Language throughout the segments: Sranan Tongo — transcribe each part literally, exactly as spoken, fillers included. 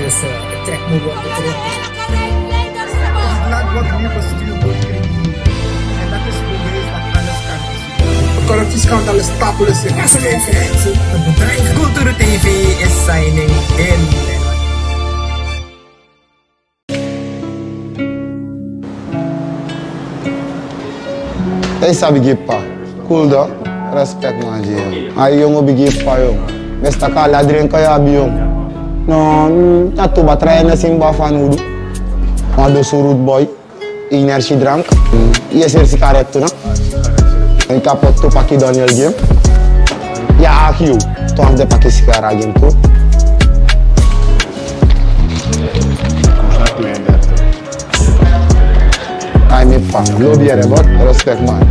Dus, eh, ik trek mijn woorden terug. Laat wat liever stuur wordt creëren. En dat is bewijs dat alles kan. Corruptieschandaal is stapelen. Cultuur T V is signing in. Ei, sabi gi p'pa. Cool, dan. Respect, man, gi yu. A yu yongu bigi p'pa, yongu. Mi e si taki ala drinka yu abi, yongu. No, mm, na tu batra yu e si mi baka fanowdu. Wan dosu Root Boy, energiedrank. Yu e seri sigaret tu, no? En kapot tu paki Daniel gi mi. Ya, aki yu. Tu wan fu den paki sigara gi mi tu. Ai, mi p'pa, lobi yere, but respect, man.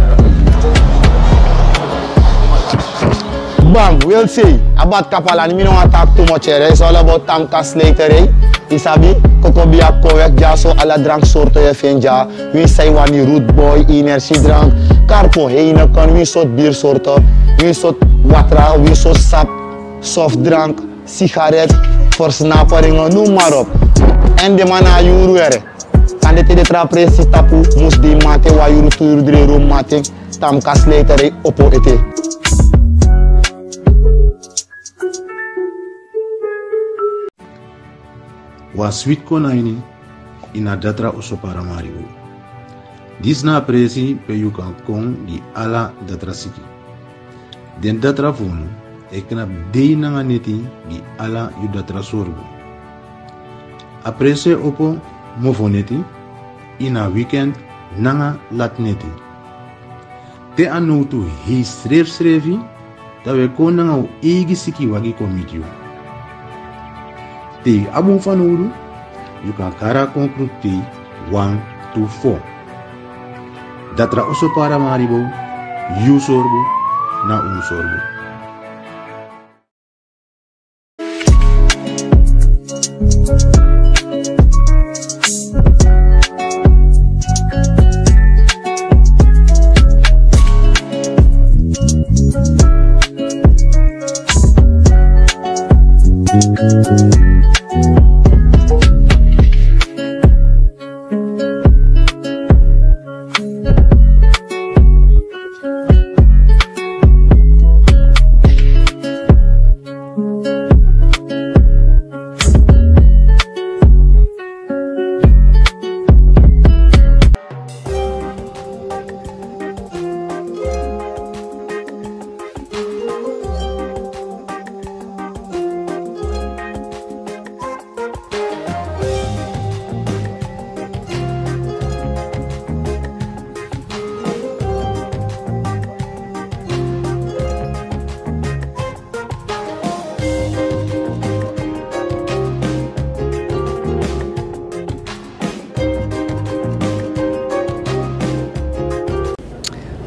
Bam, wil sei, a badkapu ala, mi no wani taki too much yere. It's all about Tamka Slijterij. Yu sabi, kokobi a kowek dyaso, ala dranksortu yu e feni dya. Winsi san yu wani, Root Boy, energiedrank, Karpo, Heineken, winsi sortu biersortu, winsi sortu watra, winsi sortu sap, softdrank, sigaret, versnaperingen, noem maar op. En den man na a yuru yere. Kande te den tra presi tapu, mus dei mamanten, wan yuru, tu yuru, dri yuru mamanten, Tamka Slijterij opo ete. Wan switi kon na ini, ini a datra oso Paramaribo. Disi na a presi pe yu kan kon gi ala datra siki. Den datra fu unu e knapu dei nanga neti gi ala yu datra sorgu. A presi e opo mofoneti, ini a weekend nanga lati neti. Te a nowtu hei srefsrefi, dan wi e kon nanga un eigi sikiwagi kon miti yu. Te yu abi un fanowdu, yu kan kari a kon kruktei wan tu fo. Datra oso Paramaribo, yu sorgu, na un sorgu.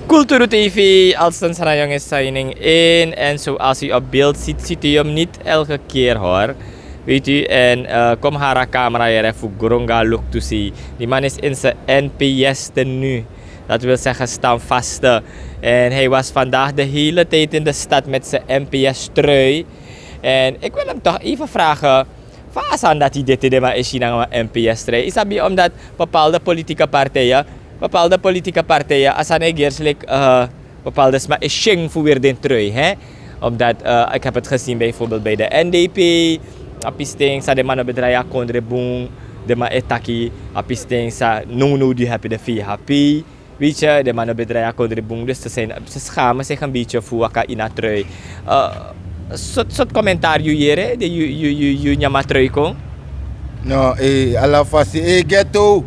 Kulturu T V, Alston Sarayong is signing in. En zoals u op beeld ziet, ziet u hem niet elke keer, hoor. Weet u, en, eh, kom hara camera hier even gronga look to see. Die man is in zijn N P S tenue. Dat wil zeggen standvaste. En hij was vandaag de hele tijd in de stad met zijn N P S trui. En ik wil hem toch even vragen, fa a sani dati de tide, ma e si nanga wan N P S trui. Yu sabi, omdat bepaalde politieke partijen, bepaalde politieke partijen, a sani e gersi leki, eh, bepaalde sma e sing fu weri den trui, hè? Omdat, eh, ik heb het gezien bijvoorbeeld bij de N D P, a pisten san den man no ben drai a kondre bun, den man e taki, a pisten san nownow di hapi de fi hapi. Weet je, den man no ben drai a kondre bun, dus ze zijn, ze schamen zich een beetje fu waka ini a trui. Eh, sot, sot commentaar yu yere, de yu, yu, yu, yu nyan a trui kon? No, eh, ala fasi, eh, ghetto.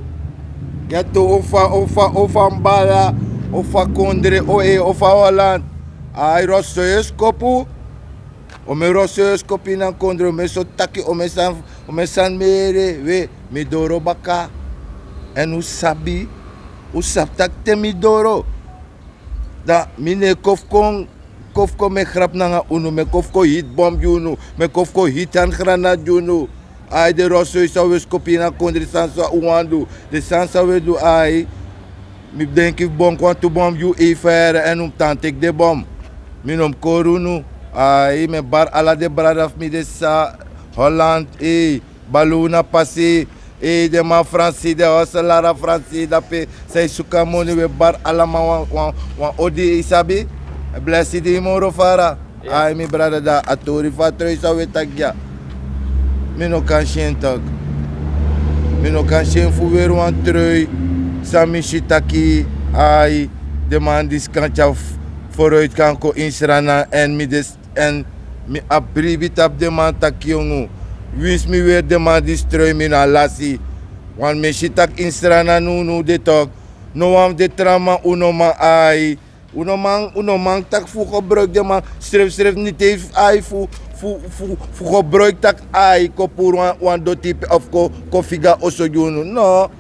Ghetto, ofa, ofa, ofa Mbala, ofa kondre, o, eh, ofa Holland. Ai, roso yu skopu. O mi e roso yu skopu ini a kondre, o mi e so taki, o mi e san, o mi e san mi yere, we, mi doro baka. En un sabi, un sabi taki te mi doro. Dan mi no e kon fu kon, kon fu kon meki grap nanga unu, mi e kon fu kon hiti bom gi unu, mi e kon fu kon hiti handgranat gi unu. Ai, den roso yu san un e skopu ini a kondre, sani san un wani du, den sani san un e du, ai. Mi denki fu bon kon tu bom gi un, ei, fere, en un mus tan teki den bom. Mi no mus kori unu, ai, mi e bari ala den brada fu mi den san Holland, ei. Baluna pasi. Ei, den man fransi, den hoselara fransi dape. San e suku a moni, we bari alaman wan wan wan odi, i sabi. Blesi di i moro fara. Ai, mi brada, da a tori fu a troi san we taki ya. Mi no kan si en taki. Mi no kan si en fu weri wan troi san mi si taki, ai, den man disi kan tyari foroiti kan kon ini Sranan èn mi de èn mi abi bribi tapu den man taki yongu. Winsi mi weri den man disi troi, mi no a lasi. Wan mi e si taki ini Sranan nownow de tok. No wan fu den tra man, un no man ai. Un no man un no man taki fu gebruiki den man srefsrefi niti ai fu fu fu gebruiki taki ai kon puru wan doti pe of kon figa oso gi unu. No.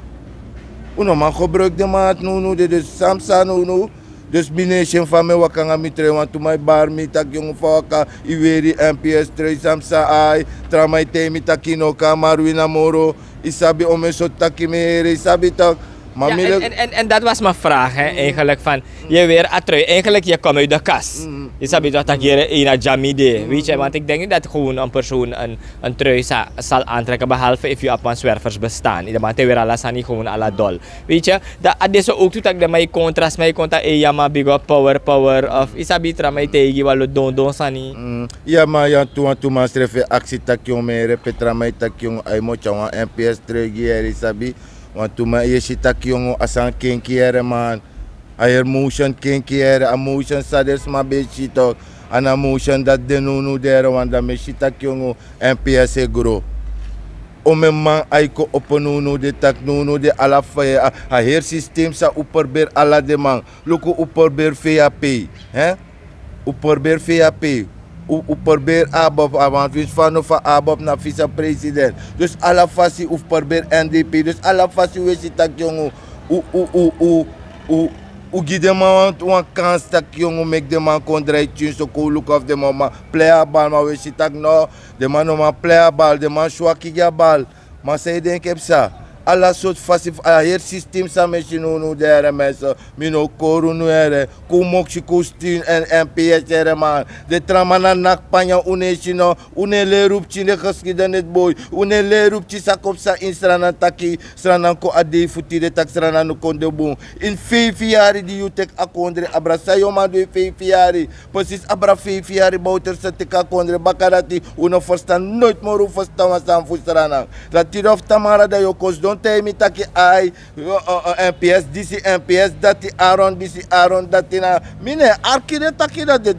Un no man gebruiki den man ati nownow de, dus san mi sa nownow. Dus mi no e si en fa mi e waka nanga mi trei, wantu man e bari mi taki yongu, fa waka i weri mps trei, san mi sa ai. Tra man e taigi mi taki i no kan marwina moro. I sabi omen sortu taki mi e heri, i sabi tok. Ma mi leki. En dat was mi vraag, eigenlijk van, ye weri a trui, eigenlijk ye kom uit de kas. Ye sabi toch taki yere ina djami de, weet ye, want ik denk niet dat gewoon een persoon een trui zal aantrekken, behalve if you op een zwervers bestaan. Iedereen te weri ala sani gewoon ala dol. Weet ye, dat a disi ook tu taki de man e contras man e konta e yama big up power power of isabi tra man e taigi walo don don sani. Ya ma ya tu wantu man srefi e aksi taki yon mere pe tra man e taki yon ai mo tyari wan mps trei gi yere, isabi. Wantu man ye si taki yon a sani kenki yere man. A heri motion kenki yere, a motion san den sma ben e si tok. A na motion dati de nownow de yere, wan dan mi e si taki yon mps e gro. Omen man ai kon opo nownow de taki nownow de ala fa a heri sistem san un perberi ala den man. Luku un perberi fei a pei. Un perberi fei a pei. Un perberi abob a want winsi fa no fa abob na visepresident. Dus ala fasi un fu perberi n d p dus ala fasi un e si taki yongu. Un gi den man wan kans taki yongu meki den man kon drai tyun so kon un luku of den man o man plei a bal ma un e si taki no. Den man no man plei a bal den man swaki gi a bal. Ma san yu denki e psa? Ala sortu fasi fu a heri sistem san mi e si nownow de yere mense. Mi no kori unu yere. Kon un moksi kon un stin èn mps yere man. Den tra man na naki panya un no e si no. Un no e leri un pikin den geskidenisi boi. Un no e leri un pikin san kon psa ini sranan taki sranan kon a dei fu tide taki sranan no kon de bun. Ini feifi yari di yu teki a kondre abra san yu o man du ini feifi yari. Presis abra feifi yari bowterse teki a kondre baka dati. Un no ferstan noiti moro un ferstan wan sani fu sranan. Dati di ofu tamara dan yu o kon sidon taigi mi taki ai. Mps disi mps dati aron disi aron dati na. Mi no e arki den taki dati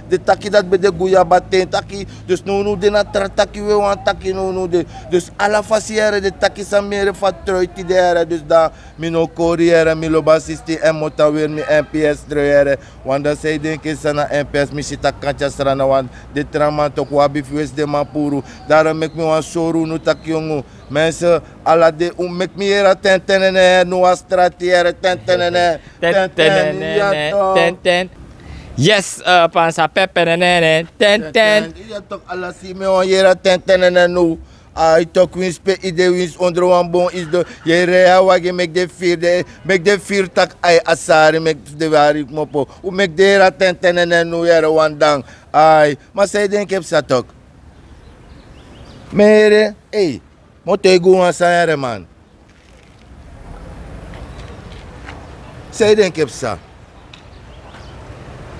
den taki dati ben de guyaba ten taki. Dus nownow de na tra taki we wan taki nownow de. Dus ala fasi yere den taki san mi yere fu a troiti de yere dus dan. Mi no kori yere mi lobi a sisti èn mi o tan weri mi mps trei yere. Wan dan san yu denki en san na mps mi si taki kan tyari srana wan. Den tra man toku un abi fu wesi den man puru. Daro meki mi wan sori unu taki yongu. Mense, ala de un meki mi yere a ten ten nene nu a strati yere ten ten nene. Ten ten nene. Yes. Pansa pepe nene ten ten. Ya tok ala si mi wan yere a ten ten nene nu. Ai tok winsi pe ide winsi ondro wan bon isi do. Yere a wagi meki de firi de. Meki de firi taki ai a sari meki de wari kmopo. Un meki de yere a ten ten nene nu yere wan dan. Ai, ma san yu denki e psa tok? Mere ei. Mi o taigi un wan sani yere man. San yu denki e psa?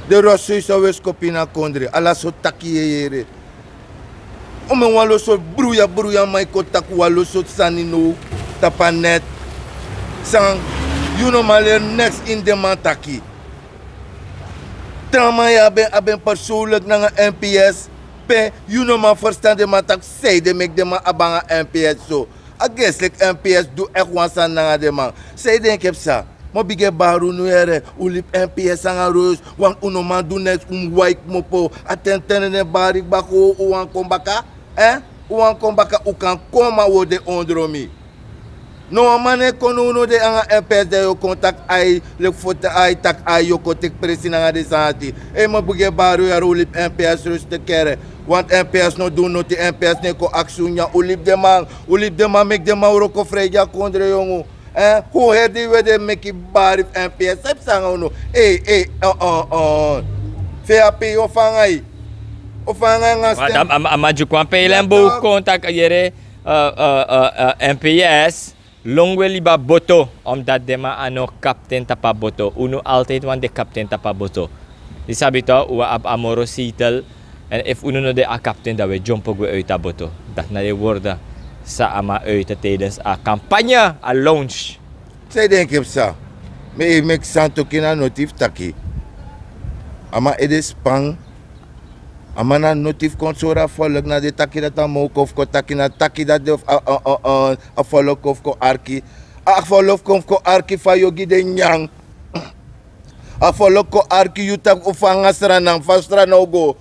Den rosoi san un e skopu ini a kondre ala sortu taki yu e yere. Un mi en wan lo sortu bruya bruya man e kon taki wan lo sortu sani now. Tapu a net. San yu no man leri neks ini den man taki. Tra man ya ben abi en persownlik nanga mps. Pe yu no man ferstan den man taki fu san ede meki den man abi nanga mps so. A gesi leki mps du ekti wan sani nanga den man. San yu denki e psa? Mi o bigin e bari unu yere. Un libi mps nanga royos. Wan un no man du neks un mus wai kmopo. A ten ten nene bari kba kon un wani kon baka. Un wani kon baka un kan kon ma un o de ondro mi. No wan man no e kon nownow de nanga mps dan yu o kon taki ai leki foti ai taki ai yu o kon teki presi nanga den sani ati. Ei mi o bigin e bari un yere un libi mps royos te kere. Want mps no du un noti mps no e kon aksi un nyan un libi den man. Un libi den man meki den man wroko frei gi a kondre yongu. Fu heri di yu we de meki bari fu mps san e psa nanga unu? Ei ei. Fe a pei o fanga yu. O fanga yu nanga sten. A man dyuku wan pei len bow kon taki yere. Eh, eh, eh, eh, M P S, lon un e libi a boto, omdat den man a no kapten tapu a boto. Unu altijd wani de kapten tapu a boto. Yu sabi toch, un abi a moro zetel. En efu unu no de a kapten, dan un e dyompo gwe uit a boto. Dati na den woorden san a man uiten tijdens a campagne, a launch. San yu denki psa? Mi e meki santu kina noti fu taki. A man ede span. A man na noti fu kon sori a folok, na den taki dati a man o kon fu kon taki, na taki dati den a, a, a, a, a folok kon fu kon arki. A folok kon fu kon arki fa yu o gi den nyan. A folok kon arki yu taki un fanga Sranan, fa Sranan o go.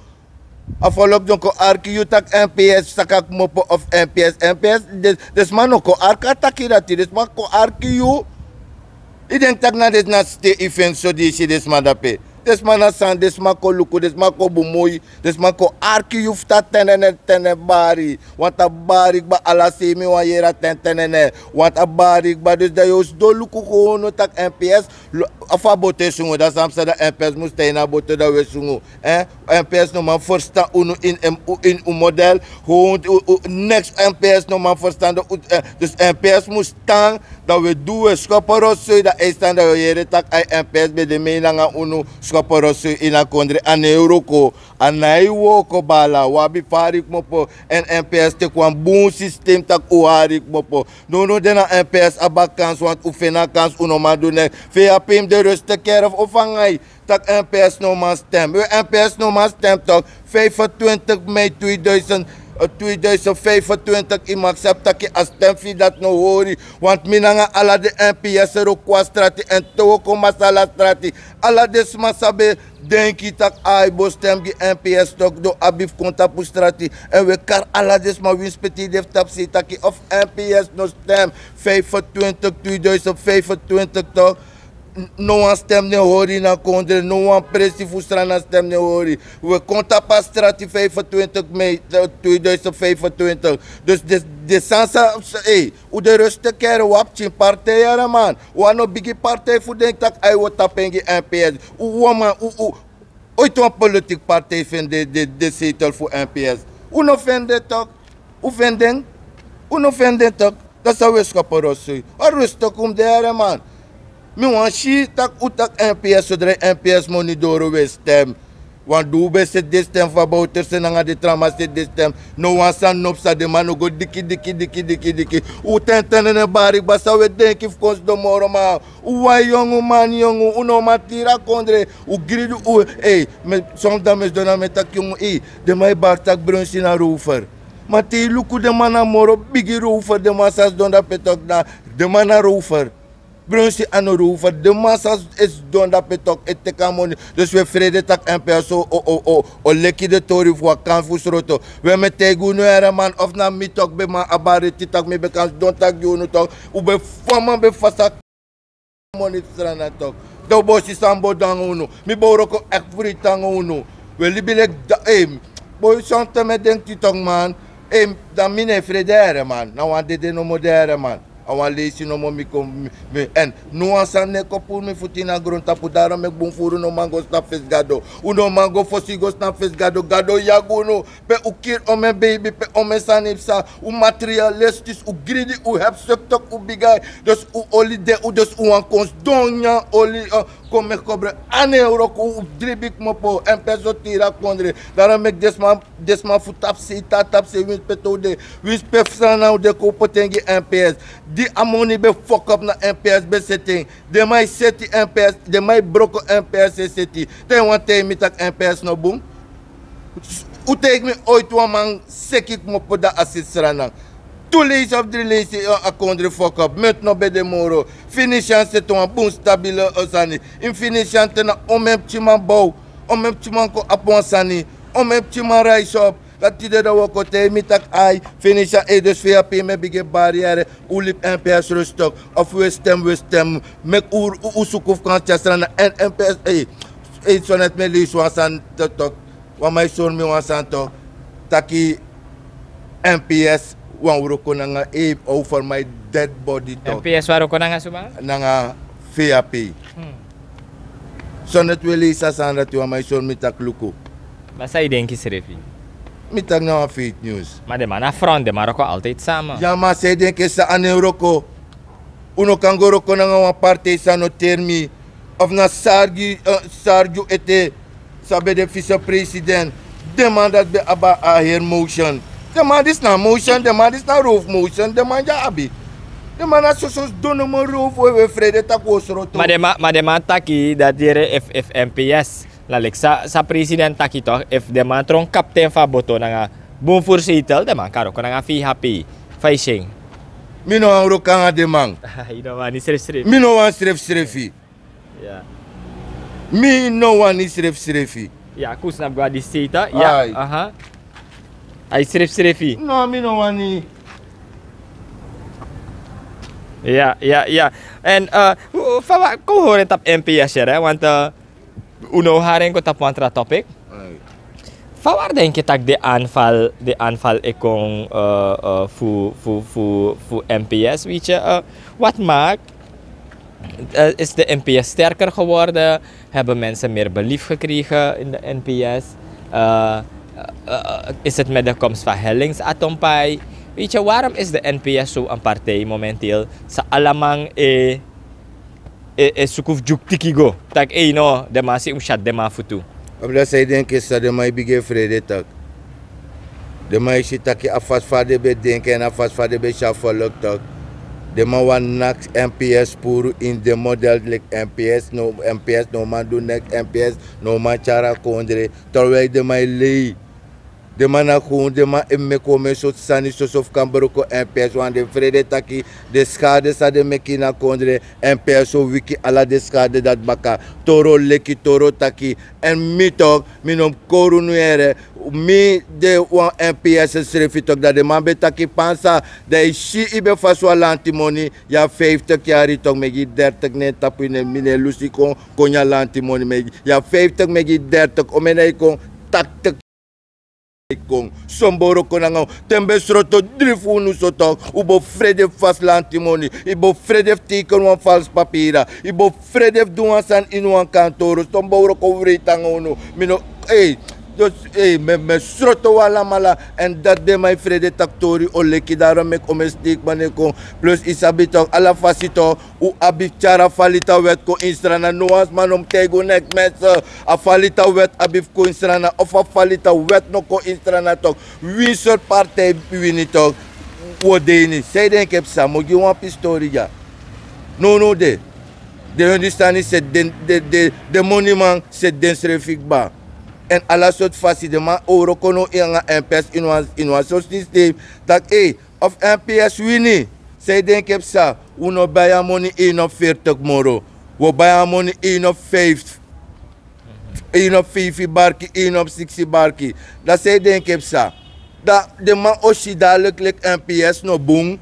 A folok no kon arki yu taki M P S saka kmopo of M P S. M P S, den, den sma no kon arki a taki dati, den sma kon arki yu. Yu denki taki na den na site yu feni so di yu si den sma dape. Den sma na sani, den sma kon luku, den sma kon bumui, den sma kon arki yu fu taki tenene, tenene bari. Want a bari kba, ala sei mi wani yere a ten tenene. Want a bari kba, dus dan yu o sidon luku gewoon no taki M P S, lo-, a fu a boto e sungu, dan san psa, dan M P S mus tan ini a boto dan un e sungu. Eh? M P S no man ferstan unu ini, ini, ini un model. Gewoon, u, u, next M P S no man ferstan, dus, eh, dus M P S mus tan, dan un e du, un e skopo rosi soi, dan a e sani dan un e yere taki ai M P S ben de mei nanga unu skopo rosi soi ini a kondre, a no e wroko. A no e wroko bala, un abi fu hari kmopo. En M P S teki wan bun systeem taki un hari kmopo. Nownow de na M P S abi a kans, want un feni a kans, un no man du neks. Fe yu a pei mi de rustig kere fu o fanga yu. Taki M P S no man stem. We M P S no man stem toch. Vijfentwintig mei tweeduizend, eh, tweeduizend vijfentwintig, yu mag sabi taki a stem fu yu dati no hori. Want mi nanga ala den M P S e wroko a strati, en te wi o kon masra a strati. Ala den sma sa ben denki taki ai bo stem gi M P S toch, den o abi fu kon tapu strati. En wi e kari ala den sma winsi pe te yu de fu tapu sei taki of M P S no stem. Vijfentwintig, tweeduizend vijfentwintig toch. N-, no wan stem no e hori na kondre, no wan presi fu Sranan stem no e hori. Wi e kon tapu a strati vijfentwintig mei, eh, tweeduizend vijfentwintig. Dus den, den sani sa, sa, ei, un de rustig kere, un abi pikin partij, yere man. Un abi no bigi partij fu denki taki ai wi o tapu en gi M P S. Un, un man, un, un, oiti wan politiek partij feni den, den, den zetel fu M P S? Un no feni den toch. Un feni den? Un no feni den toch. Dati san wi e skopo rosi soi. A rustig un mus de, yere man. Mi wani si taki un taki M P S, sodra yu M P S moni doro wi e stem. Want di un ben seti den stem fu a Bouterse nanga den tra man seti den stem, no wan sani no psa, den man no go diki, diki, diki, diki, diki. Un ten tenene bari kba, san un e denki fu kon sidon moro, ma un wan yongu man, yongu, un no man tiri a kondre, un gridi, un, ei, mi, soms dan mi e sidon dan mi e taki yongu, ei, den man e bari taki Brunsi na rover. Ma te yu luku den man na moro bigi rover, den man sa sidon dape toch, na den man na rover. Brunsi a no rover, den man sa e sidon dape toch e teki a moni. Dus wi e frede taki M P S o, o, o, o, o leki den tori fu wan kan fu sroto. We mi e taigi unu, yere man, of na mi toch ben man abi a reti taki mi ben kan sidon taki gi unu toch. Un ben fa man ben fasi a moni fu Sranan toch. Dan un bo si san mi bo du nanga unu. Mi bo wroko echt fu riti nanga unu. Wi e libi leki da, ei, boi, son ten mi e denki toch man. Ei, dan mi no e frede, yere man. Na wan dede nomo de, yere man. A wan leisi nomo mi kon, mi, mi, en no wan sani no e kon puru mi futu ini a grontapu. Daarom meki bun furu un no man go snapu fesi Gado. Un no man go fosi go snapu fesi Gado. Gado o yagi unu. Pe un kiri omeni beibi, pe omeni sani psa. Un materialistis, un gridi, un hebstuk toch, un bigi ai. Dus un oli de, un, dus un wani kon sidon nyan oli, eh, kon meki kobro. A no e wroko, un dribi kmopo. M P S o tiri a kondre. Daarom meki den sma, den sma fu tapu sei, tan tapu sei, winsi pe te un de, winsi pe fu Sranan un de, kon un poti en gi M P S. Di a moni ben fuck up na M P S ben seti en. Den man e seti M P S, den man e broko M P S e seti. Te wan ten mi taki M P S no bun. Un taigi mi oiti wan man seki kmopo dan a seti Sranan. Tu leisi of dri leisi, eh, a kondre fuck up. Munt no ben de moro. Fini syan seti wan bun stabile, eh, sani. Yu mus fini syan te na omeni pikinman bow. Omeni pikinman kon abi wan sani. Omeni pikinman rise up. Dati de dan wi o kon taigi mi taki ai, fini syan, ei, dus fu yu a pei mi e bigin bari, yere, un libi M P S rustig. Of wi e stem, wi e stem. Meki un, un, un suku fu kan tyari Sranan, en M P S, ei, ei, so net mi e leisi wan sani toch. Wan man e sori mi wan sani toch. Taki M P S wani wroko nanga, ei, over my dead body toch. M P S wani wroko nanga suma? Nanga V A P. Hmm. So net wi e leisi a sani dati, wan man e sori mi taki luku. Ma san yu denki srefi? Mi taki na wan fake news. Ma den man na front, den man wroko altijd sama. Ya, ma san yu denki san a no e wroko? Un no kan go wroko nanga wan partij san no teri mi. Of na Sargi, eh, Sargi ete, san ben de vicepresident. Den man dati ben abi a heri motion. Den man disi na motion, den man disi na roof motion, den man dya abi. Den man na soso sidon nomo roof, we, we frede taki wi o sroto. Ma den man, ma den man taki dati yere efu, efu M P S. Na leki san, san president taki toch, efu den man tron kapten fu a boto nanga bun voorzetel, den man kan wroko nanga V H P. Fa yu si en? Mi no wani wroko nanga den man. Yu no wani srefsrefi. Mi no wani srefsrefi. Ya. Mi no wani srefsrefi. Ya, kon snapu go na disi setel. Ya, aha. Ai srefsrefi. No, mi no wani. Ya, ya, ya. En, eh, fa wi kon hori en tapu M P S yere, want, eh, un no hari en go tapu wan tra topic. Fa wi denki taki den aanval, den aanval e kon, eh, eh, fu, fu, fu, fu M P S, weet je, eh, wat maakt, eh, is de M P S sterker geworden? Hebben mensen meer belief gekregen in de N P S? Eh, eh, eh, is het met de komst van Hellings Atompai? Weet je, waarom is de N P S zo'n partij momenteel? Ze allemaal, eh, e, e suku fu dyuktiki go. Taki, ei, no, den man si un syati den man futu. Omdat san yu denki san den man e bigin e frede taki. Den man e si taki a fasi fa den ben denki en a fasi fa den ben si a folok taki. Den man wani naki M P S puru ini den model leki M P S no, M P S no man du neks, M P S no man tyari a kondre. Terwijl den man e lei. Den man na gewoon, den man e meki wan sortu sani soso fu kan broko M P S, want den frede taki den skade san den meki ini a kondre, M P S o wiki ala den skade dati baka. Toro leki, toro taki. Èn mi toch, mi no mus kori unu yere, mi de wan M P S srefi toch, dan den man ben taki pansa, dan yu si yu ben fasi wan lantimoni, yu abi fiftig yari toch, mi e gi yu dertig na en tapu, yu no e, mi no e lusu yu kon, kon nyan lantimoni, mi e gi, yu abi fiftig, mi e gi yu dertig, omeni yu kon tachtig. Kon, son bo wroko nanga un. Te mi ben sroto dri fu unu so toch, un bo frede fu fasi lantimoni, yu bo frede fu teken wan falsi papira, yu bo frede fu du wan sani ini wan kantoro, son bo wroko wreiti nanga unu. Mi no, ei, dus, ei, mi, mi e sroto un alamala, èn dati den man e frede taki tori o leki, daarom meki un e steeki man e kon. Plus yu sabi toch, ala fasi toch, un abi fu tyari a falita wet kon ini Sranan, no wan sma no mus taigi un neks, mensen. A falita wet abi fu kon ini Sranan, efu a falita wet no kon ini Sranan toch, winsi sortu partij wini toch, wi o de ini. San yu denki e psa? Mi o gi wan pisi tori dya. Nownow de, den, den sani seti den, den, den, den moniman seti densrefi kba. Èn ala sortu fasi den man o wroko now nanga M P S ini wan, ini wan sortu systeem. Taki, ei, efu M P S wini, san yu denki e psa? Wi no bai a moni ini a veertig moro. Wi o bai a moni ini a vijf, ini a feifi barki, ini a siksi barki. Dan san yu denki e psa? Dan den man o si dati leki M P S no bun.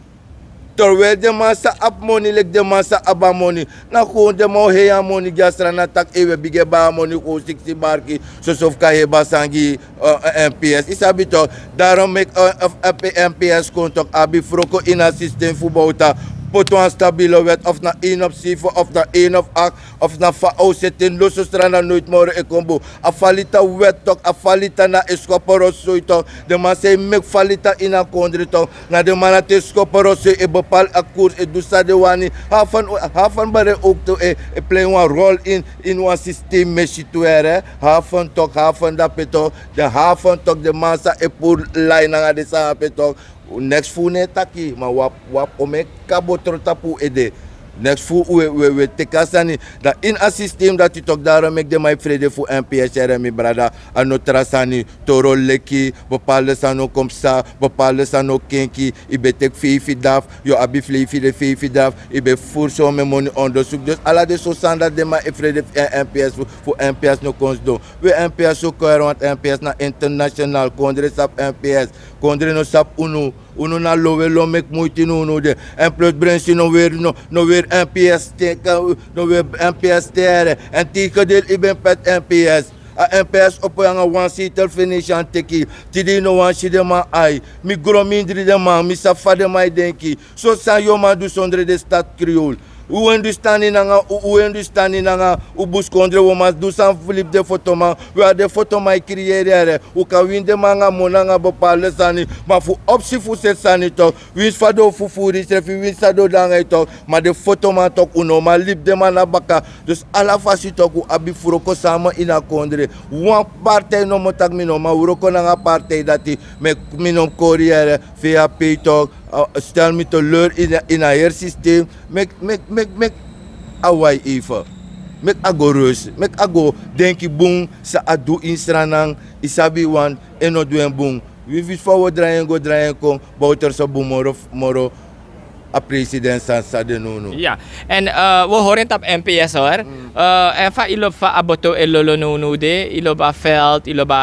Terwijl den man san abi moni leki den man san abi a moni, na gewoon den man o hei a moni gi a Sranan taki, ei, wi e bigin e bai a moni gewoon siksi barki, soso fu kan hei bai sani gi, eh, M P S. Yu sabi toch, daarom meki, eh, efu M P S kon toch, a abi fu wroko ini a systeem fu bowta, poti wan stabile wet, efu na één op zeven, efu na één op acht, efu na fa a o seti en, noso Sranan noiti moro e kon bun. A falita wet toch, a falita na e skopu rosoi toch. Den man san e meki falita ini a kondre toch, na den man dati e skopu rosoi, e bepaal a koers, e du san den wani. Haven, Haven Bere ook toch e, e plei wan rol in, in wan systeem, mi e si tu yere. Haven toch, Haven dape toch, den Haven toch, den man san e puru lai nanga den sani ape toch. Neks fu un no e taki, ma wi abi, wi abi omeni kaba tron tapu un ede. Neks fu un, we, we, we teki a sani. Dan ini a systeem dati toch, daarom meki den man e frede fu M P S yere, mi brada. A no tra sani, toro leki, bepaalde sani no kon psa, bepaalde sani no kenki, yu ben teki feifi daf, yu o abi fu lei fu den feifi daf, yu ben furu someni moni onderzoek. Dus ala den sortu sani dati den man e frede fu M P S, fu, fu M P S no kon sidon. We M P S o kon yere, want M P S na international, kondre sabi M P S. Kondre no sabi unu, unu na lon, we lon meki muiti ini unu de. Èn plus Brensi no weri, no, no weri M P S ten, no weri M P S ten yere. Èn tegendeel, yu ben peti M P S. A M P S opo yu nanga wan zetel, fini yu si a teki. Tide yu no wani si den man ai. Mi gron mindri den man, mi sabi fa den man e denki. Son sani yu o man du sondro den Stad Kriool. Un wendustani nanga un wendustani nanga un buskondre, un man du sani fu libi den fotoman. We a den fotoman e kriyeri yere. Un kan wini den man nanga moni nanga bepaalde sani, ma fu opsi fu seti sani toki, winsi fa den o fufuru yusrefi, winsi san den o du nanga yu toki, ma den fotoman toki un no man libi den man na baka. Dus ala fasi toki un abi fu wroko sama ini a kondre. Wan partij nomo tak' mi no man wroko nanga partij dati. Mi no mus kori yere. Fe yu a pei toki, stel mi teleur ini a heri sistem. Meki a wai eife. Meki a go rus, meki a go denki bun. San a du ini sranan, yu sabi wan en no du en bun. Wi fisi fa wi o drai en go drai en kon, bowterse bun moro moro. A president sani san de nownow. Èn wi o hori en tapu mps hori. Èn fa yu lobi fa a boto e lolo nownow de, yu lobi a veld, yu lobi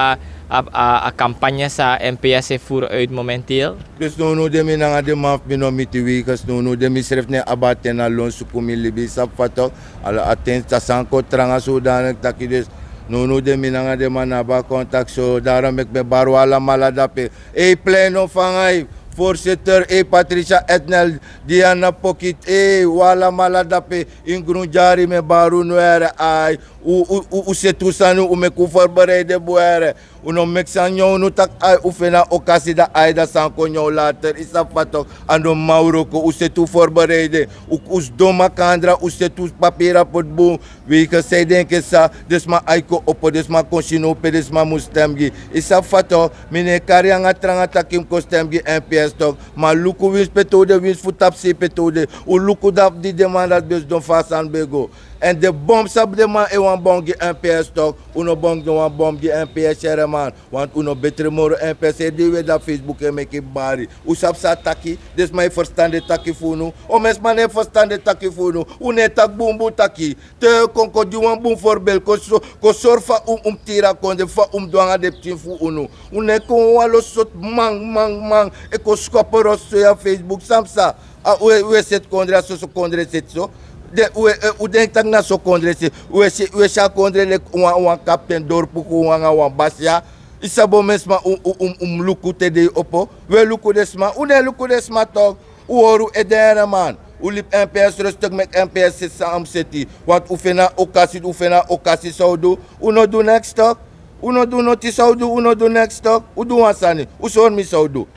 a kampanye san mps e furu uit momenteel. Dus nownow de mi nanga den man fu mi no miti wegens nownow de mi srefi no e abi a ten na lon suku mi libi yu sabi fa toki. A ten a sani kon tranga sodanik taki dus nownow de mi nanga den man no abi a kontak so daro meki mi e bari wi alamala dape. Ei plein no fanga yu. Voorzitter ei patricia etnel, diana pokit ei wi alamala dape. Ini grun dyari mi e bari unu ere ai. Un seti un sani un meki un forbereide bun ere. Un no meki sani nyan unu taki ai un feni a okasi dan ai dan sani kon nyan un later yu sabi fa toki. A no man wroko un seti un forbereide. Un sidon makandra un seti un papiri a poti bun. Weike san yu denki e sa den sma ai kon opo den sma kon si now pe den sma mus stem gi. Yu sabi fa toki. Mi no e kari yu nanga tranga taki yu mus kon stem gi mps toki. Ma luku winsi pe te un de winsi fu tapusei pe te un de. Un luku dati di den man dati ben sidon fu a sani ben go. Èn den bom sabi den man e wani bon gi mps toki. Un no bon gi wan bom gi mps yere man. Want un no betre moro mps e di un e de na facebook e meki bari. Un sabi san a taki. Den sma e ferstan den taki fu unu. Omen sma no e ferstan den taki fu unu. Un no e taki bunbun taki. Te kon kon gi wan bun forbel kon sori fa un mus tiri a kondre fa un mus du nanga den pikin fu unu. Un no e kon wan lo soti man man man e kon skopo rosi so ya facebook san psa. Un e seti kondre a soso kondre seti so. Den un e denki tak' na so kondre seti. Un e si a kondre leki wan kapten dorpu kon wan nanga wan basi ya. Yu sabi omen sma un mus luku te den yu opo. Un e luku den sma un no e luku den sma tok'. Un hori un ede yere man. Un libi mps rostek meki mps seti san a mus seti. Wantu un feni a okasi un feni a okasi san un du. Un no du neks tok'. Un no du noti san un du un no du neks tok'. Un du wan sani. Un sori mi san un du.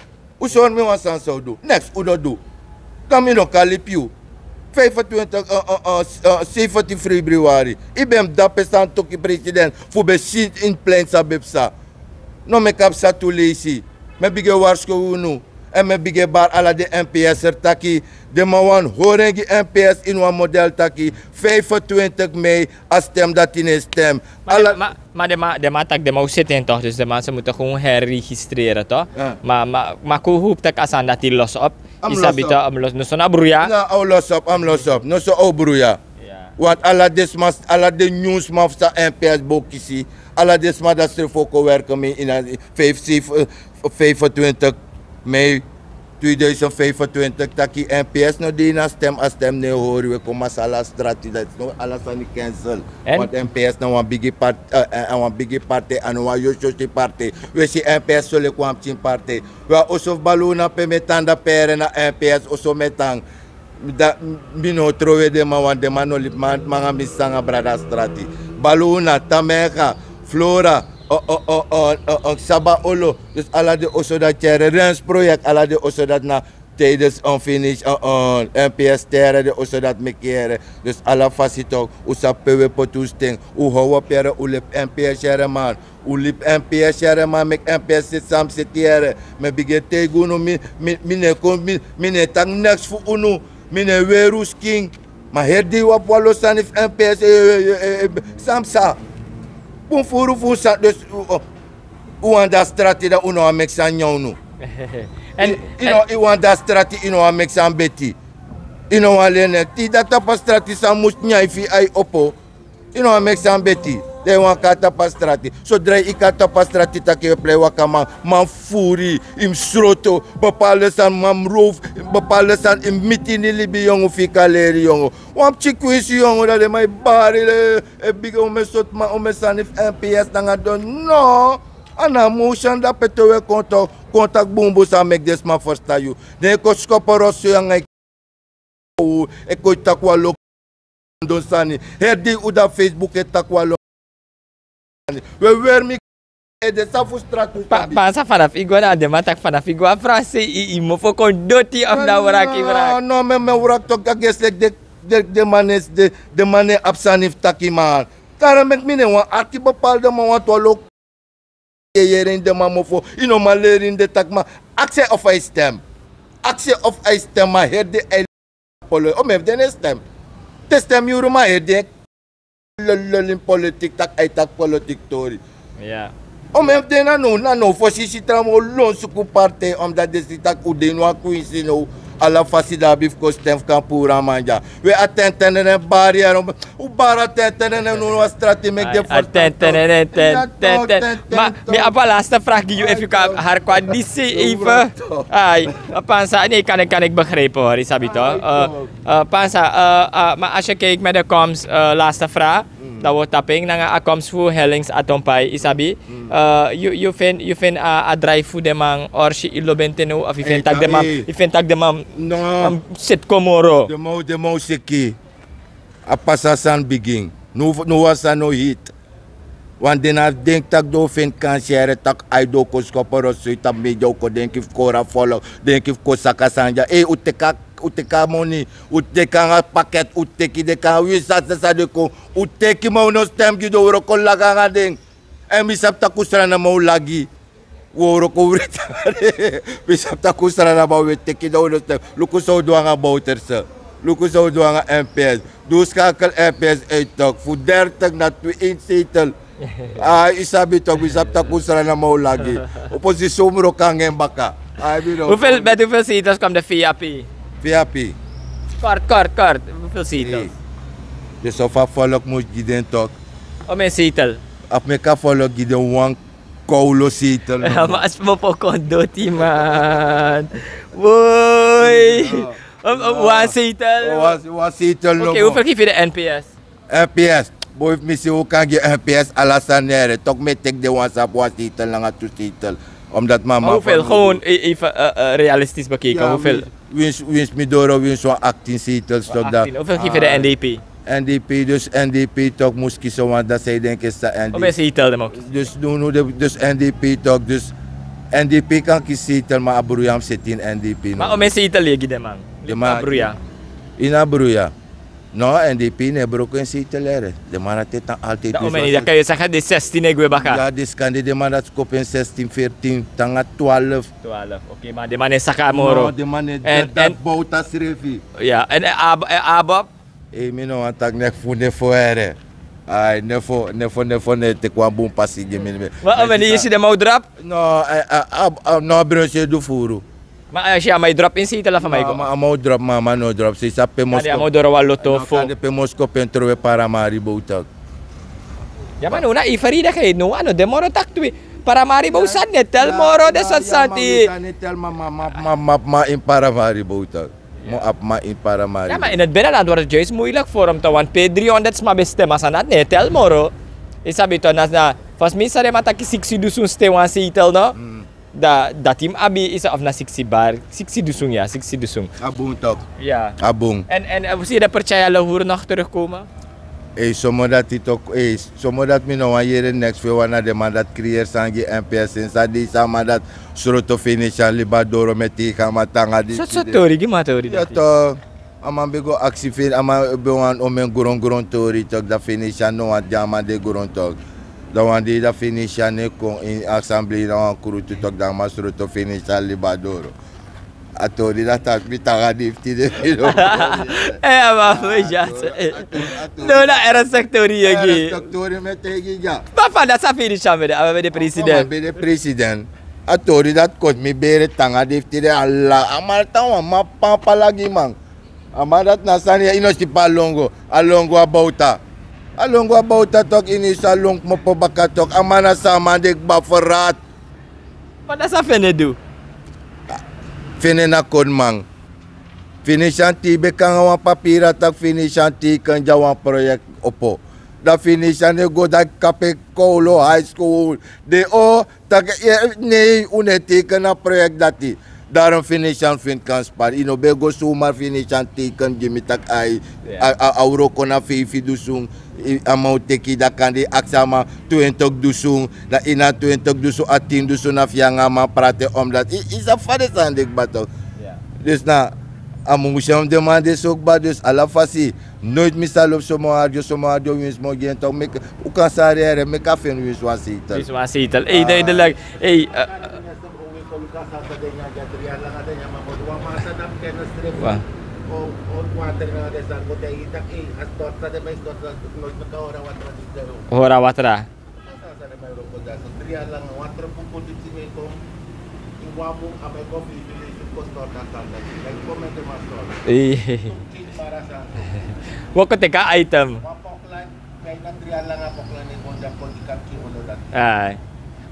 Un sori mi wan sani san un du neks un no du. Dan mi no kan libi yu. Fifentwintig sefenti februari yu ben mus dape san toki president fu ben si ini plein san ben psa. No meki a psa tu leisi. Mi e bigin e warskow unu. Èn mi e bigin e bari ala den mps'er taki den man wani hori en gi mps ini wan model taki fifentwintig mei a stem dati no e stem. Ma den man taki den man o seti en tok' dus den man se mutu kon herregistrere tok'. Ma kon hopu tak' a sani dati losi op. Yu sabi tok' a mus losi no so na bruya. A o losi op a mus losi op no so a o bruya. Want ala den sma ala den nyun sma fu san mps bo kisi. Ala den sma dati srefi o kon werke mi ini a fifentwintig mei. Tweeduizend vijfentwintig taki mps no de ini a stem a stem no e hori un e kon masala a strati dati no ala sani cancel. Want mps na wan bigi partij a no wan yosyosi partij. Un e si mps so leki wan pikin partij. We a oso fu baluna pe mi e tan dapere na mps oso mi e tan. Mi no o trowe den man wan den man no libi man nanga mi sanga brada strati. Baluna tameka flora saba olo. Dus ala den oso dati yere rens proyek ala den oso dati na tijdens un finish un mps tere den oso dati meki yere. Dus ala fasi tok' un sabi pe un e poti un sten. Un how op yere un libi mps yere man. Un libi mps yere man meki mps seti san mus seti yere. Mi e bigin e taigi unu mi no e kon mi no e taki neks fu unu. Mi no e weri un skin. Ma heri dei wi abi wan lo sani fu mps san psa. Bun furu fu un sani dus un wani de a strati dan un no wani meki sani nyan unu. Yu wani de a strati yu no wani meki sani beti. Yu no wani leri neki te yu de a tapu a strati san mus nyan yu fu yu ai opo. Yu no wani meki sani beti. Dan yu wani kon na tapu a strati. Sodra yu kon na tapu a strati tak' yu e plei wakaman man fufuru yu yu mus sroto. Bepaalde sani man mus rowfu. Bepaalde sani yu mus miti ini libi yongu fu yu kan leri yongu. Wan pikin kwinsi yongu dan den man e bari e bigi omen soti man omen sani fu mps nanga don no. A na a motion dape te un e kon tok' kon taki bunbun san meki den sma ferstan yu. Den e kon skopo rosi so yu nanga yu E kon e taki wan lo kon don sani. Heri di un de na Facebook e taki wan lo kon sani. We weri mi ede san fu strati un sabi. Pansa fanafu i go na den man taki fanafu i go a Fransi i mofo kon doti of na wraki wraki. No, mi mi wraki toki a gesi leki den man ne abi sani fu taki man. Kara meki mi ne wan arki bepalde man wantu a lo kon yeyere ini den man mofo. I no man leri ini den taki man. Aksi en of a e stem. Aksi en of a e stem man heri den. Polo o men fu den ne stem. Te stem yuru man heri den. Lololi ini politik tak' a e taki politik tori. O men fu den na now na now fosi i si tra man o lon suku partei omdati den si tak' un de ini wan kwinsi now. Ala fasi den abi fu kon stem fu kan puru a man dya. We a tenten nene bari yara un bari a tenten nene no wan strati meki den fortan. Ma mi abi a laste fragi yu efu yu kan hari kon a disi even. Ai. Pansa ne kan ik begrijpen hori sabi to. Pansa, ma asi yu kijk met de komst, laste vraag. Dan wi o tapu en nanga a komst fu hellings atompai yu sabi. Yu yu fin yu fin a drive fu den man orsi yu lobi en te now of yu fin taki den man yu fin taki den man. Seti kon moro. Den man o seki. A pasa sani bigin. No wan sani no hiti. Wan den na fu denki tak' den o feni kansi yere tak' ai den o kon skopo rosi so yu tapu media o kon denki fu kori a folok. Denki fu kon saka sani dya ei un teki a moni. Un teki nanga paket un teki den kan winsi a sesa den kon. Un teki ma un no stem gi den un wroko lagi nanga den. Èn mi sabi tak' un srana ma un lagi. Un o wroko un writi nanga den. Mi sabi tak' un srana ma un e teki den un no stem. Luku san un du nanga bowterse. Luku san un du nanga mps. Di un skakel mps uit tok fu dertig na twe ini setel. Ai yu sabi tok mi sabi tak' un srana ma un lagi. Oposisi un wroko nanga en baka. Ai mi no. Hoeveel met hoeveel zetels kwam de vap? Vap. Kort kort kort hoeveel zetels? Dus of a volk mus gi den tok. Om en zetel. Of meki a volk gi den wan kowlo zetel. Ma a smopo kon doti man. Woi. Wan zetel. Wan zetel no. Hoeveel geef je de nps? Mps. Boi fu mi si un kan gi mps ala sani nere tok mi e teki den wan sabi wan zetel nanga tu zetel. Omdat mama hoeveel gewoon even realistisch bekeken hoeveel? Winsi mi doro winsi wan aktin zetels tok dan. Hoeveel geef je de ndp? Ndp dus ndp tok mus kisi wan dan san yu denki e sa ndp. Dus nu nu dus ndp tok dus ndp kan kisi zetel ma a bruya mus seti ini ndp no. Ma o men zetel yu e gi den man? Den man bruya. Ini a bruya. No, ndp no e broko en zetel ere. Den man dati e tan altijdi. Dan o men yu daki yu e saka den sestin e gwe baka. Ya den skande den man dati skopu en sestin fertin tanga twalf. Twalf. Oke ma den man no e saka moro. No den man no e dati bowta srefi. Ya èn abab. Ei mi no wani taki nefo nefo ere. Ai nefo nefo nefo no e teki wan bun pasi gi mi. Ma o men yu si den man o drop? No. No bronsi e du furu. Ma a si a man e drop ini setel a fa man e go? A man o drop ma a man no o drop so yu sabi pe mosko. A man o doro wan loto fo. Pe mosko pe en trowe paramari bowtak. Ya ma no na yu feri daki no wan no de moro taki twi. Paramari bow sani ne tel moro de soti sani. Ma ma ma ma ma in paramari bowtak. Mo abi ma in paramari. Ya ma ini het binnenland word het juist moeilijk voor om te want pe driehonderd sma ben stem a sani dati ne tel moro. Yu sabi to na na fasi mi sari a man taki siksi dusun stem wan setel no. Dati mus abi yu sabi of na siksi bar siksi dusun ya siksi dusun. A bun tok. Ya a bun. En en fu si de pertyai a lehuru nog terugkomen? Ei somo dati tok ei somo dati mi no wan yere neks fu e wan na den man dati kriyeri san gi mps en san dei san a man dati sroto fenesian liba doro mi e teigi a man tanga disi. Soto tori gi man tori dati. A man ben go aksi feni a man ben wani omen grongrongtori toki dan fenesian no wani gi a man den grontoki. Dan wan dei dan fenesian no e kon ini asamblei na wan krutu toki dan a man sroto fenesian liba doro. A tori dati a mi tanga di fu tide. Ei a man fu e dyasi. No na ernstik tori yu e gi. Ma fa dati san fenesian ben de a man ben de president. A tori dati koti mi bere tanga di fu tide ala a man tan wan man pampa lagi man. A man dati na sani ya yu no sipi a longo. A longo a bowta. A longo a bowta toki ini yu sa lon kmopo baka toki a man na san a man de kba ferati. Ma dati san fene du? Fene na koniman. Fenesian tei ben kon nanga wan papiri a taki fenesian tei kon gi a wan proyekti opo. Dan fenesian no e go daki kapu e kowlo high school. Den o taki nei un no e teiken na proyekti dati. Daron Venetian fini kan spari. Yu no ben go sumar Venetian teken gi mi taki ai. A wroko na feifi dusun. A man o teki dakande aksi a man twentik dusun. Na ini a twentik dusun a tin dusun na fu yu nanga a man prate omdati yu sabi fa den sani de kba tok. Dus na a musi en fu den man de so kba dus ala fasi. Noiti mi sa lobi somo ardio somo ardio winsi mi o gi en tok meki un kan sari here meki a feni winsi wan seitel. Winsi wan seitel ei duidelik. Ei. Hora watra. Woko teki a item. Ai.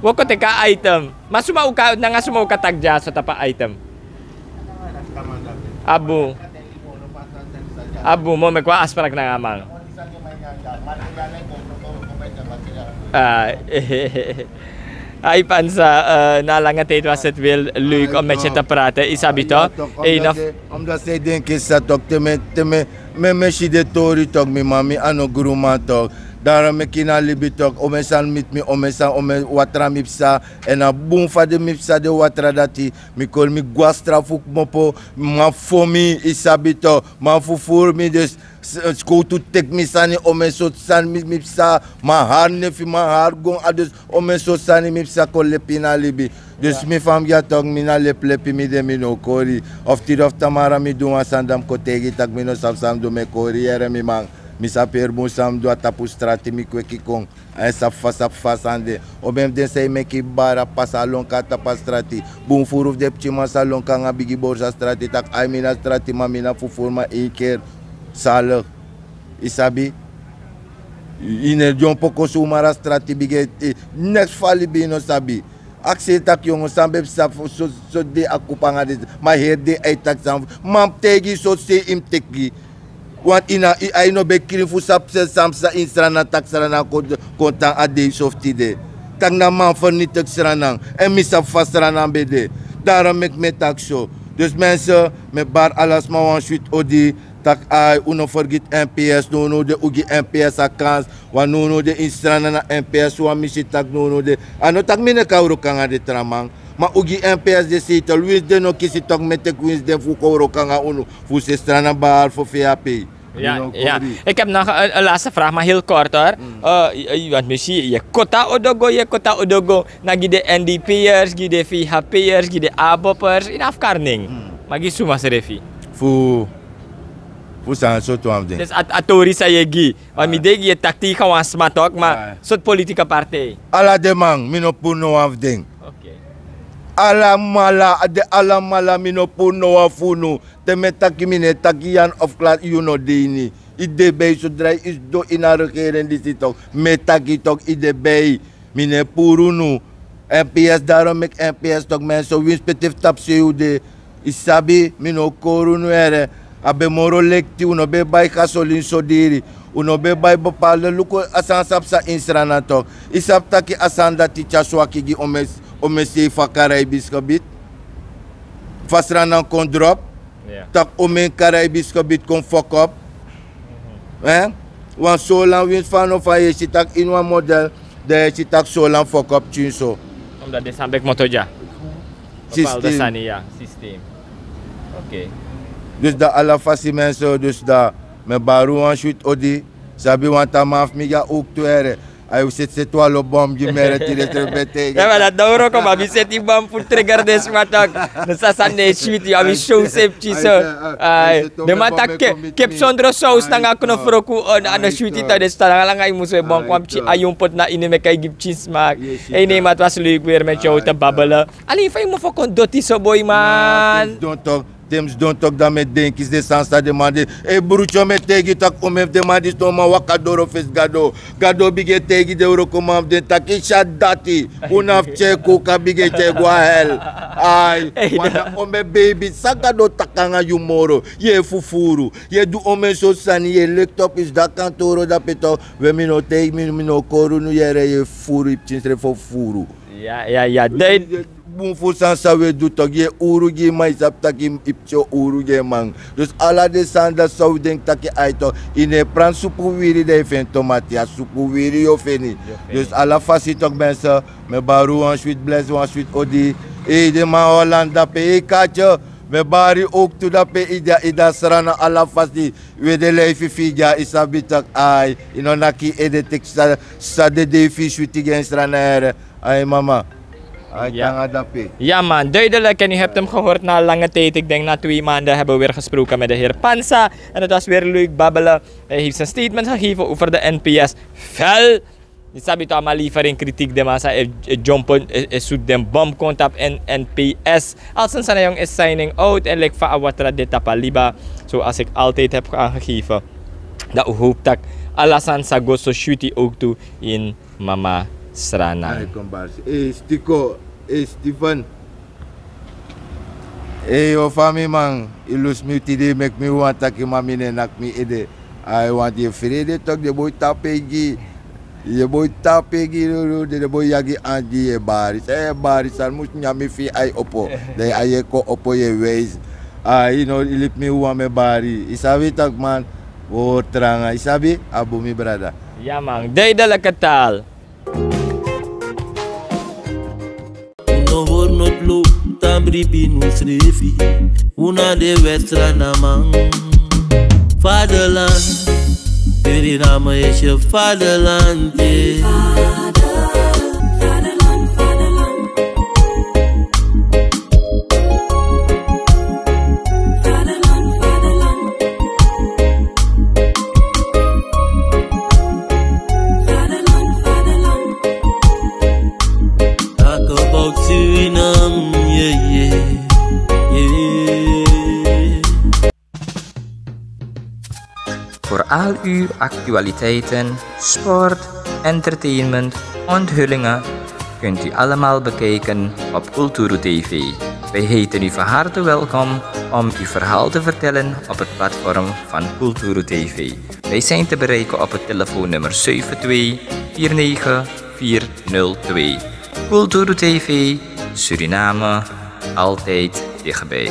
Woko teki a item. Ma suma uka nanga suma uka taki dya so tapu a item. Abu. Abu mo meki wan afsprak nanga a man. Ai pansa. Na a langa tijdi was het wel leuk om met je te praten isabi tok. Omdat zij denken is dat ook te met te met mi mesi de tori tok mi mami a no gruma tok. Daro meki na libi tok ome san miti mi ome san ome watra mi psa. En a bun fa de mi psa de watra dati. Mi kori mi gwa strafu kmopo. Man fo mi isabi tok man fufuru mi dus. Skowtu teki mi sani ome sortu sani mi psa. Man hari nefi man hari gon a dus. Ome sortu sani mi psa kon lepi na libi. Dus mi fa mi gi a tok mi na lepilepi mi de mi no kori. Of tiri of tamara mi du wan sani dan mi kon taigi tak' mi no sabi san mi du mi e kori yere mi man. Mi sabi heri bun san mi du a tapu strati mi kweki kon. A e sabi fa sabi fa a sani de. O ben fu den san e meki bari a pasa a lonka a tapu a strati. Bun furu fu den pikinman sa lonka nanga bigi borsu a strati tak' ai mi na stratiman mi na fufuruman en keri. Sali. Yu sabi? Yu no e dyompo kon sumara strati bigi ete. Neks fu a libi yu no sabi. Aksi en taki yongo san ben psa fu so dei a kupu nanga den ma heri dei a e taki san fu man mus taigi yu sortu sei yu mus teki. Wantu yu na yu ai no ben krin fu sabi san psa ini sranan tak' sranan kon tan a dei so fu tide. Tak' na man fernitiki sranan. Èn mi sabi fa sranan ben de. Daron meki mi e taki so. Dus mense mi e bari ala sma wan switi odi. Tak' ai un no fergiti mps nownow de un gi mps a kans. Wan nownow de ini sranan na mps wan misi tak' nownow de. A no tak' mi no e kan wroko nanga den tra man. Ma un gi mps den seitel winsi den no kisi tak' mi e teki winsi den fu un kon wroko nanga unu. Fu un se sranan bari fu fei a pei. Eki hebi nanga en laste fragi ma heli kort hori. Want mi si yu e koti a odogo yu e koti a odogo na gi den ndp'ers gi den vhp'ers gi den abop'ers yu na fu kari nen. Ma gi suma srefi. Fu san sortu wan fu den? A tori san yu e gi. Ma mi denki yu e taki teigen wan sma tok ma sortu politika partij? Ala den man mi no puru no wan fu den. Alamala a de alamala mi no puru no wan fu unu. Te mi e taki mi no e taki yan of klas yu no de ini. Yu de bei sodra yu sidon ini a regering disi tok mi e taki tok yu de bei. Mi no e puru unu. Mps daron meki mps tok mense winsi pe te fu tapu sei un de. Yu sabi mi no o kori unu here. A ben moro lekti un no ben e bai gasolin so diri. Un no ben e bai bepalde luku a sani sabi san ini sranan tok. Yu sabi taki a sani dati tyari swaki gi omen sei fu a karaibiskebit. Fa sranan kon drop. Tak' omen karaibiskebit kon fokop. Wan solan winsi fa no fa yu e si tak' ini wan model. Dan yu e si tak' solan fokop pikin so. Omdat den sani ben kmoto dya. Bepaalde sani ya systeem. Dus dan ala fasi mense dus dan mi e bari un wan switi odi. Sabi wan tan man fu mi gi a owktu here. A yu seti seti wan lo bom gi mi here tiri seti ben tegi. Ya ma dati no wroko ma mi seti bom fu trigger den sma tak'. No sa sani no e switi a mi show seti pikin so. Den man taki kepi sondro sous nanga knofroku. A no switi tak' den stan langa langa yu mus we bon kon pikin a yu mus poti na ini meki a e gi pikin smak. Ei nei ma twas leuk weri meti yu o te babele. Alen fa yu mofo kon doti so boi man. Te mi sidon tok dan mi e denki si den sani san den man de. Ei brutyo mi e taigi yu tak' un mi e fu den man disi no man waka doro fesi gado. Gado bigin e taigi den wrokoman fu den tak' yu si a dati. Un na fu tyai koka bigin e tyai go a hel. Ai. Wan na on mi e beibi san gado taki nanga yu moro. Yu e fufuru. Yu e du on mi en sortu sani yu e lekti opu yu sidon a kantoro dape tok. We mi no taigi mi mi no o kori unu yere yu e fufuru yu pikin srefi o fufuru. Ya ya ya. Bun fu sani san wi e du toki, yu e uru gi man, yu sabi taki yu pikin o uru gi en man. Dus ala den sani dati san wi denki taki ai toki, yu no e pranti supu wiri dan yu feni tomati, a supu wiri yu o feni. Dus ala fasi toki, mensen, mi e bari wan switi blesi, wan switi odi. Ei, den man Holland dape, ei, Katje, mi e bari owktu dape, yu de, yu de a Sranan ala fasi. We de leifi fi yu dya, yu sabi taki ai, yu no naki yu ede teki san, san de dei fi yu switi gi en Sranan here. Ai mama. Ai tanga dape. Ja man, duidelijk. En u hebt hem gehoord na lange tijd. Ik denk na twee maanden hebben we weer gesproken met de heer Pansa. En het was weer leuk babbelen. Hij heeft zijn statement gegeven over de N P S. Fel. Yu sabi tu a man lever en kritiek, den man sa e, e jump, e, e sutu den bom kon tapu en N P S. Alson Sanayong is signing out en lik fa a watra de tapu a liba. Zoals ik altijd heb aangegeven. Dan u hoop taki ala sani sa go so switi owktu in mama Sranan. Ai, kon bari. Ei, Stiko, ei, Stephen. Ei, o fa mi man, yu lusu mi tide, meki mi wani taki ma mi no e naki mi ede. Ai, want yu e frede toki, den boi tapu en gi yu. Den boi tapu en gi yu, den, den boi yagi andi, yu e bari. San yu e bari, sani mus nyan mi fi yu ai opo. Dan yu ai e kon opo, yu e wijs. Ai, no, yu libi mi wan mi e bari. Yu sabi taki man, wi o hori tranga. Yu sabi, a bun mi brada. Ja man, duidelijke taal. Un no hori noti lo, tan bribi un srefi. Un na den Srananman. Vaderland, Suriname is je vaderland, yeah. Talk about Suriname, yeah, yeah, yeah. Voor al uw actualiteiten, sport, entertainment, onthullingen, kunt u allemaal bekijken op Kulturu T V. Wij heten u van harte welkom om uw verhaal te vertellen op het platform van Kulturu T V. Wij zijn te bereiken op het telefoonnummer zeven twee vier negen vier nul twee. Kulturu T V, Suriname, altijd dichtbij.